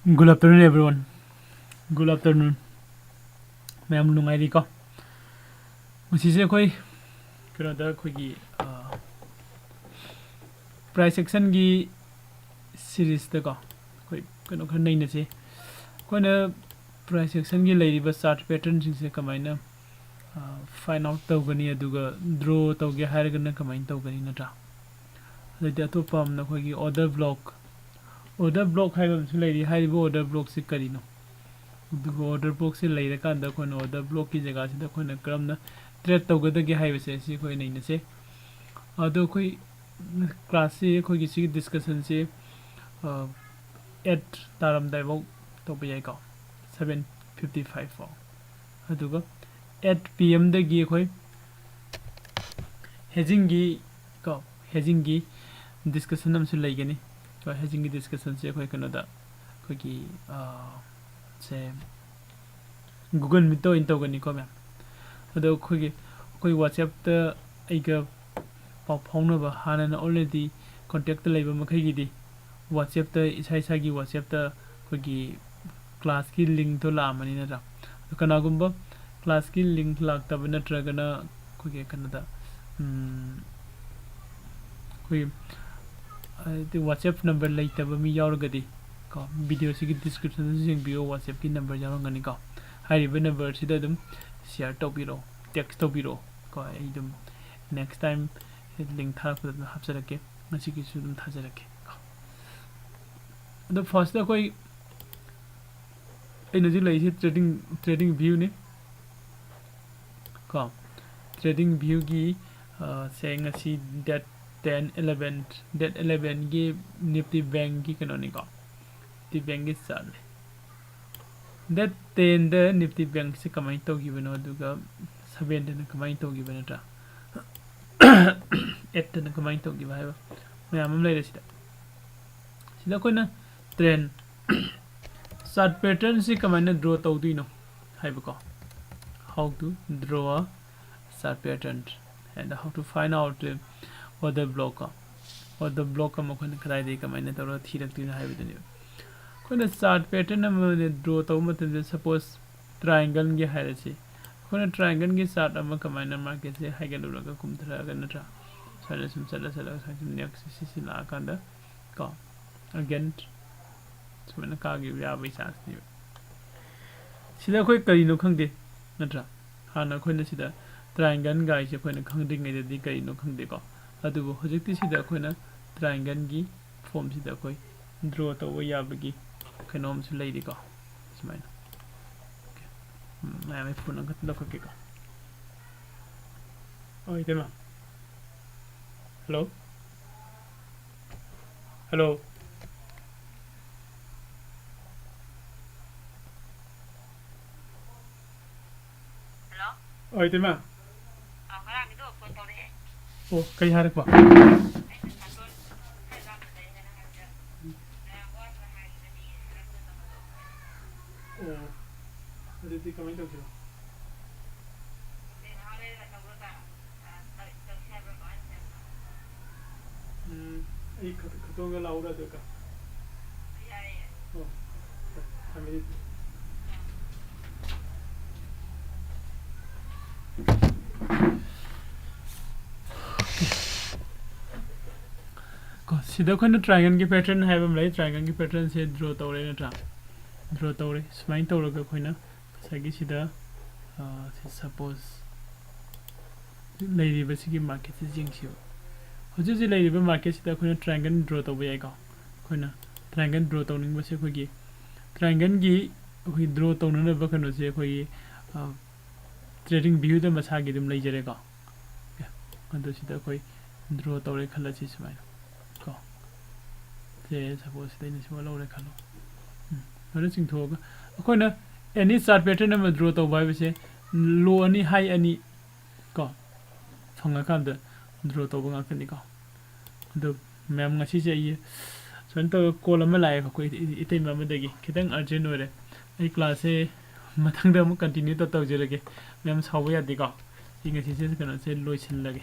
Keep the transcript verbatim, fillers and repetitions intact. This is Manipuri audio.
Good afternoon, everyone. Good afternoon. ꯃꯌꯥꯝ ꯅꯨꯡꯉꯥꯏꯔꯤꯀꯣ? ꯉꯁꯤꯁꯦ ꯑꯩꯈꯣꯏ ꯀꯩꯅꯣꯗ ꯑꯩꯈꯣꯏꯒꯤ price actionꯒꯤ seriesꯇꯀꯣ ꯑꯩꯈꯣꯏ ꯀꯩꯅꯣ ꯈꯔ ꯅꯩꯅꯁꯦ꯫ ꯑꯩꯈꯣꯏꯅ price actionꯒꯤ ꯂꯩꯔꯤꯕ chart patternꯁꯤꯡꯁꯦ ꯀꯃꯥꯏꯅ find out ꯇꯧꯒꯅꯤ, ꯑꯗꯨꯒ draw ꯇꯧꯒꯦ ꯍꯥꯏꯔꯒꯅ ꯀꯃꯥꯏꯅ ꯇꯧꯒꯅꯤ, ꯅꯠꯇ꯭ꯔꯥ? ꯑꯗꯩꯗꯤ ꯑꯇꯣꯞꯄ ꯑꯃꯅ ꯑꯩꯈꯣꯏꯒꯤ order block꯫ Order block ꯍꯥꯏꯕ ꯑꯃꯁꯨ ꯂꯩꯔꯤ꯫ ꯍꯥꯏꯔꯤꯕ order blockꯁꯤ ꯀꯔꯤꯅꯣ? ꯑꯗꯨꯒ order blockꯁꯤ ꯂꯩꯔꯀꯥꯟꯗ ꯑꯩꯈꯣꯏꯅ order blockꯀꯤ ꯖꯒꯥꯁꯤꯗ ꯑꯩꯈꯣꯏꯅ ꯀꯔꯝꯅ trade ꯇꯧꯒꯗꯒꯦ ꯍꯥꯏꯕꯁꯦ ꯁꯤ ꯑꯩꯈꯣꯏ ꯅꯩꯅꯁꯦ꯫ ꯑꯗꯣ ꯑꯩꯈꯣꯏ classꯁꯤ ꯑꯩꯈꯣꯏꯒꯤ ꯁꯤꯒꯤ discussionꯁꯤ eight ꯇꯥꯔꯝꯗꯥꯏꯐꯥꯎ ꯇꯧꯕ ꯌꯥꯏꯀꯣ, seven fifty five ꯐꯥꯎ꯫ ꯑꯗꯨꯒ eight P M ꯗꯒꯤ ꯑꯩꯈꯣꯏ hedgingꯒꯤ ꯀꯣ hedgingꯒꯤ discussion ꯑꯃꯁꯨ ꯂꯩꯒꯅꯤ꯫ ꯀꯣ hedgingꯒꯤ discussionꯁꯦ ꯑꯩꯈꯣꯏ ꯀꯩꯅꯣꯗ ꯑꯩꯈꯣꯏꯒꯤ ꯁꯦ Google Meetꯇ ꯑꯣꯏꯅ ꯇꯧꯒꯅꯤꯀꯣ ꯃꯌꯥꯝ꯫ ꯑꯗꯣ ꯑꯩꯈꯣꯏꯒꯤ ꯑꯩꯈꯣꯏ WhatsAppꯇ ꯑꯩꯒ ꯄꯥꯎ ꯐꯥꯎꯅꯕ, ꯍꯥꯟꯅꯅ already contactꯇ ꯂꯩꯕ ꯃꯈꯩꯒꯤꯗꯤ WhatsAppꯇ, ꯏꯁꯥ ꯏꯁꯥꯒꯤ WhatsAppꯇ ꯑꯩꯈꯣꯏꯒꯤ classꯀꯤ linkꯇꯣ ꯂꯥꯛꯑꯝꯃꯅꯤ, ꯅꯠꯇ꯭ꯔꯥ? ꯑꯗꯣ ꯀꯅꯥꯒꯨꯝꯕ classꯀꯤ link ꯂꯥꯛꯇꯕ ꯅꯠꯇ꯭ꯔꯒꯅ ꯑꯩꯈꯣꯏꯒꯤ ꯀꯩꯅꯣꯗ ꯑꯩꯈꯣꯏ ꯍꯥꯏꯗꯤ WhatsApp number ꯂꯩꯇꯕ ꯃꯤ ꯌꯥꯎꯔꯒꯗꯤ ꯀꯣ videoꯁꯤꯒꯤ descriptionꯗꯁꯨ ꯌꯦꯡꯕꯤꯌꯨ, WhatsAppꯀꯤ number ꯌꯥꯎꯔꯝꯒꯅꯤꯀꯣ꯫ ꯍꯥꯏꯔꯤꯕ numberꯁꯤꯗ ꯑꯗꯨꯝ share ꯇꯧꯕꯤꯔꯛꯑꯣ, text ꯇꯧꯕꯤꯔꯛꯑꯣ ꯀꯣ꯫ ꯑꯩ ꯑꯗꯨꯝ next time link ꯊꯥꯔꯛꯄꯗ ꯑꯗꯨꯝ ꯍꯥꯞꯆꯔꯛꯀꯦ꯫ ꯉꯁꯤꯒꯤꯁꯨ ꯑꯗꯨꯝ ꯊꯥꯖꯔꯛꯀꯦ꯫ ꯑꯗꯣ firstꯇ ꯑꯩꯈꯣꯏ ꯑꯩꯅ ꯍꯧꯖꯤꯛ ꯂꯩꯔꯤꯁꯤ trading trading viewꯅꯤ ꯀꯣ꯫ Trading viewꯒꯤ ꯁꯦ ꯉꯁꯤ date ten eleven, date elevenꯒꯤ Nifty Bankꯒꯤ ꯀꯩꯅꯣꯅꯤꯀꯣ, Nifty Bankꯒꯤ chartꯅꯤ꯫ Date tenꯗ Nifty Bankꯁꯦ ꯀꯃꯥꯏꯅ ꯇꯧꯈꯤꯕꯅꯣ, ꯑꯗꯨꯒ sevenꯗꯅ ꯀꯃꯥꯏꯅ ꯇꯧꯈꯤꯕ, ꯅꯠꯇ꯭ꯔꯥ? Eightꯇꯅ ꯀꯃꯥꯏꯅ ꯇꯧꯈꯤꯕ ꯍꯥꯏꯕ ꯃꯌꯥꯝ ꯑꯃ ꯂꯩꯔꯦ ꯁꯤꯗ꯫ ꯁꯤꯗ ꯑꯩꯈꯣꯏꯅ trend chart patternꯁꯤ ꯀꯃꯥꯏꯅ draw ꯇꯧꯗꯣꯏꯅꯣ ꯍꯥꯏꯕꯀꯣ, how to draw a chart pattern and how to find out the order block ꯀꯣ꯫ Order block ꯑꯃ ꯑꯩꯈꯣꯏꯅ ꯀꯗꯥꯏꯗꯒꯤ ꯀꯃꯥꯏꯅ ꯇꯧꯔꯒ ꯊꯤꯔꯛꯇꯣꯏꯅꯣ ꯍꯥꯏꯕꯗꯨꯅꯦꯕ꯫ ꯑꯩꯈꯣꯏꯅ ꯆꯥꯔꯠ ꯄꯦꯇꯔꯟ ꯑꯃ ꯗ꯭ꯔꯣ ꯇꯧꯕ ꯃꯇꯝꯗ, ꯁꯄꯣꯁ ꯇ꯭ꯔꯥꯏꯡꯒꯜꯒꯤ ꯍꯥꯏꯔꯁꯤ, ꯑꯩꯈꯣꯏꯅ ꯇ꯭ꯔꯥꯏꯡꯒꯜꯒꯤ ꯆꯥꯔꯠ ꯑꯃ ꯀꯃꯥꯏꯅ ꯃꯥꯔꯀꯦꯠꯁꯦ ꯍꯥꯏꯒꯠꯂꯨꯔꯒ ꯀꯨꯝꯊꯔꯛꯑꯒ, ꯅꯠꯇ꯭ꯔꯥ, ꯁꯨꯃꯥꯏꯅ ꯁꯨꯝ ꯆꯠꯂ ꯆꯠꯂꯒ ꯁꯨꯃꯥꯏꯅ ꯁꯨꯝ ꯅꯦꯛꯁ ꯁꯤ ꯁꯤ ꯂꯥꯛꯑꯀꯥꯟꯗ ꯀꯣ, ꯑꯒꯦꯟ ꯁꯨꯃꯥꯏꯅ ꯀꯥꯈꯤꯕ ꯌꯥꯕꯒꯤ ꯆꯥꯟꯁꯅꯦꯕ꯫ ꯁꯤꯗ ꯑꯩꯈꯣꯏ ꯀꯔꯤꯅꯣ ꯈꯪꯗꯦ, ꯅꯠꯇ꯭ꯔꯥ? ꯍꯥꯟꯅ ꯑꯩꯈꯣꯏꯅ ꯁꯤꯗ ꯇ꯭ꯔꯥꯏꯡꯒꯜꯒꯥꯏꯁꯦ ꯑꯩꯈꯣꯏꯅ ꯈꯪꯗ꯭ꯔꯤꯉꯩꯗꯗꯤ ꯀꯔꯤꯅꯣ ꯈꯪꯗꯦꯀꯣ꯫ ꯑꯗꯨꯕꯨ ꯍꯧꯖꯤꯛꯇꯤ ꯁꯤꯗ ꯑꯩꯈꯣꯏꯅ ꯇ꯭ꯔꯥꯏꯡꯒꯜꯒꯤ ꯐꯣꯝꯁꯤꯗ ꯑꯩꯈꯣꯏ ꯗ꯭ꯔꯣ ꯇꯧꯕ ꯌꯥꯕꯒꯤ ꯀꯩꯅꯣꯝꯁꯨ ꯂꯩꯔꯤꯀꯣ꯫ ꯁꯨꯃꯥꯏꯅ꯫ ꯑꯣꯀꯦ꯫ ꯎꯝ, ꯃꯌꯥꯝ ꯑꯩ ꯐꯣꯟ ꯑꯃꯈꯛꯇ ꯂꯧꯈꯠꯀꯦꯀꯣ꯫ ꯑꯣ, ꯏꯇꯩꯃ꯫ ꯍꯜꯂꯣ? ꯍꯜꯂꯣ? ꯍꯜꯂꯣ? ꯑꯣ, ꯏꯇꯩꯃ꯫ ꯑ, ꯉꯔꯥꯡꯒꯤꯗꯣ ꯐꯣꯟ ꯇꯧꯔꯛꯑꯦ꯫ ꯑꯣ, ꯀꯩ ꯍꯥꯏꯔꯛꯄ? ꯑꯩꯅ ꯁꯥꯟꯗꯣꯏ ꯈꯔ ꯂꯥꯞꯅ ꯂꯩ ꯍꯥꯏꯅ ꯍꯥꯏꯕꯗ, ꯉꯔꯥꯡ ꯋꯥꯁꯨ ꯍꯥꯏꯈꯤꯕꯅꯤ, ꯍꯜꯂꯛꯇꯅꯕꯗꯣ꯫ ꯑꯣ, ꯑꯗꯨꯗꯤ ꯀꯃꯥꯏꯅ ꯇꯧꯁꯤꯅꯣ? ꯈꯪꯗꯦ, ꯉꯥꯏꯍꯥꯛ ꯂꯩꯔꯒ ꯇꯧꯔꯒ, ꯑ, ꯇꯧ-, ꯇꯧꯁꯤ ꯍꯥꯏꯕ꯭ꯔꯣ, ꯀꯃꯥꯏꯅ ꯇꯧꯁꯤ ꯍꯥꯏꯕꯅꯣ? ꯎꯝ, ꯑꯩ ꯈꯠ-, ꯈꯠꯇꯣꯡꯒ ꯂꯥꯛꯎꯔꯥ ꯑꯗꯨꯒ? ꯌꯥꯏꯌꯦ꯫ ꯑꯣ, ꯊꯝꯃꯦ ꯑꯗꯨꯗꯤ꯫ ꯀꯣ, ꯁꯤꯗ ꯑꯩꯈꯣꯏꯅ ꯇ꯭ꯔꯥꯏꯡꯒꯜꯒꯤ ꯄꯦꯇꯔꯟ ꯍꯥꯏꯕ ꯑꯃ ꯂꯩ꯫ ꯇ꯭ꯔꯥꯏꯡꯒꯜꯒꯤ ꯄꯦꯇꯔꯟꯁꯦ ꯗ꯭ꯔꯣ ꯇꯧꯔꯦ, ꯅꯠꯇ꯭ꯔꯥ? ꯗ꯭ꯔꯣ ꯇꯧꯔꯦ꯫ ꯁꯨꯃꯥꯏꯅ ꯇꯧꯔꯒ ꯑꯩꯈꯣꯏꯅ ꯉꯁꯥꯏꯒꯤ ꯁꯤꯗ, ꯑ, ꯁꯤ ꯁꯄꯣꯁ ꯂꯩꯔꯤꯕꯁꯤꯒꯤ ꯃꯥꯔꯀꯦꯠꯁꯦ ꯌꯦꯡꯁꯤꯕ꯫ ꯍꯧꯖꯤꯛ ꯍꯧꯖꯤꯛ ꯂꯩꯔꯤꯕ ꯃꯥꯔꯀꯦꯠꯁꯤꯗ ꯑꯩꯈꯣꯏꯅ ꯇ꯭ꯔꯥꯏꯡꯒꯜ ꯗ꯭ꯔꯣ ꯇꯧꯕ ꯌꯥꯏꯀꯣ꯫ ꯑꯩꯈꯣꯏꯅ ꯇ꯭ꯔꯥꯏꯡꯒꯜ ꯗ꯭ꯔꯣ ꯇꯧꯅꯤꯡꯕꯁꯦ ꯑꯩꯈꯣꯏꯒꯤ ꯇ꯭ꯔꯥꯏꯡꯒꯜꯒꯤ ꯑꯩꯈꯣꯏ ꯗ꯭ꯔꯣ ꯇꯧꯅꯅꯕ ꯀꯩꯅꯣꯁꯦ ꯑꯩꯈꯣꯏꯒꯤ, ꯑ, ꯇ꯭ꯔꯦꯗꯤꯡ ꯚ꯭ꯌꯨꯗ ꯃꯁꯥꯒꯤ ꯑꯗꯨꯝ ꯂꯩꯖꯔꯦꯀꯣ꯫ ꯑꯣꯀꯦ꯫ ꯑꯗꯨ ꯁꯤꯗ ꯑꯩꯈꯣꯏ ꯗ꯭ꯔꯣ ꯇꯧꯔꯦ ꯈꯜꯂꯁꯤ ꯁꯨꯃꯥꯏꯅ ꯀꯣ꯫ ꯁꯦ, ꯁꯄꯣꯁ ꯁꯤꯗ ꯑꯩꯅ ꯁꯤꯃ ꯂꯧꯔꯦ ꯈꯜꯂꯣ꯫ ꯎꯝ, ꯂꯣꯏꯅ ꯆꯤꯡꯊꯣꯛꯑꯒ ꯑꯩꯈꯣꯏꯅ ꯑꯦꯅꯤ ꯆꯥꯔꯠ ꯄꯦꯇꯔꯟ ꯑꯃ ꯗ꯭ꯔꯣ ꯇꯧꯕ ꯍꯥꯏꯕꯁꯦ ꯂꯣ ꯑꯅꯤ, ꯍꯥꯏ ꯑꯅꯤ ꯀꯣ ꯐꯪꯉꯀꯥꯟꯗ ꯗ꯭ꯔꯣ ꯇꯧꯕ ꯉꯥꯛꯇꯅꯤꯀꯣ꯫ ꯑꯗꯣ ꯃꯌꯥꯝ, ꯉꯁꯤꯁꯦ ꯑꯩ ꯁꯨꯃꯥꯏꯅ ꯇꯧꯔꯒ ꯀꯣꯜ ꯑꯃ ꯂꯥꯛꯑꯦ ꯑꯩꯈꯣꯏ ꯏ-, ꯏꯇꯩꯃ ꯑꯃꯗꯒꯤ, ꯈꯤꯇꯪ ꯑꯔꯖꯦꯟ ꯑꯣꯏꯔꯦ꯫ ꯑꯩ ꯀ꯭ꯂꯥꯁꯁꯦ ꯃꯊꯪꯗ ꯑꯃꯨꯛ ꯀꯟꯇꯤꯅ꯭ꯌꯨ ꯇꯧ-, ꯇꯧꯖꯔꯒꯦ꯫ ꯃꯌꯥꯝ ꯁꯥꯎꯕ ꯌꯥꯗꯦꯀꯣ꯫ ꯑꯩ ꯉꯁꯤꯁꯦ ꯀꯩꯅꯣꯁꯦ ꯂꯣꯏꯁꯤꯜꯂꯒꯦ꯫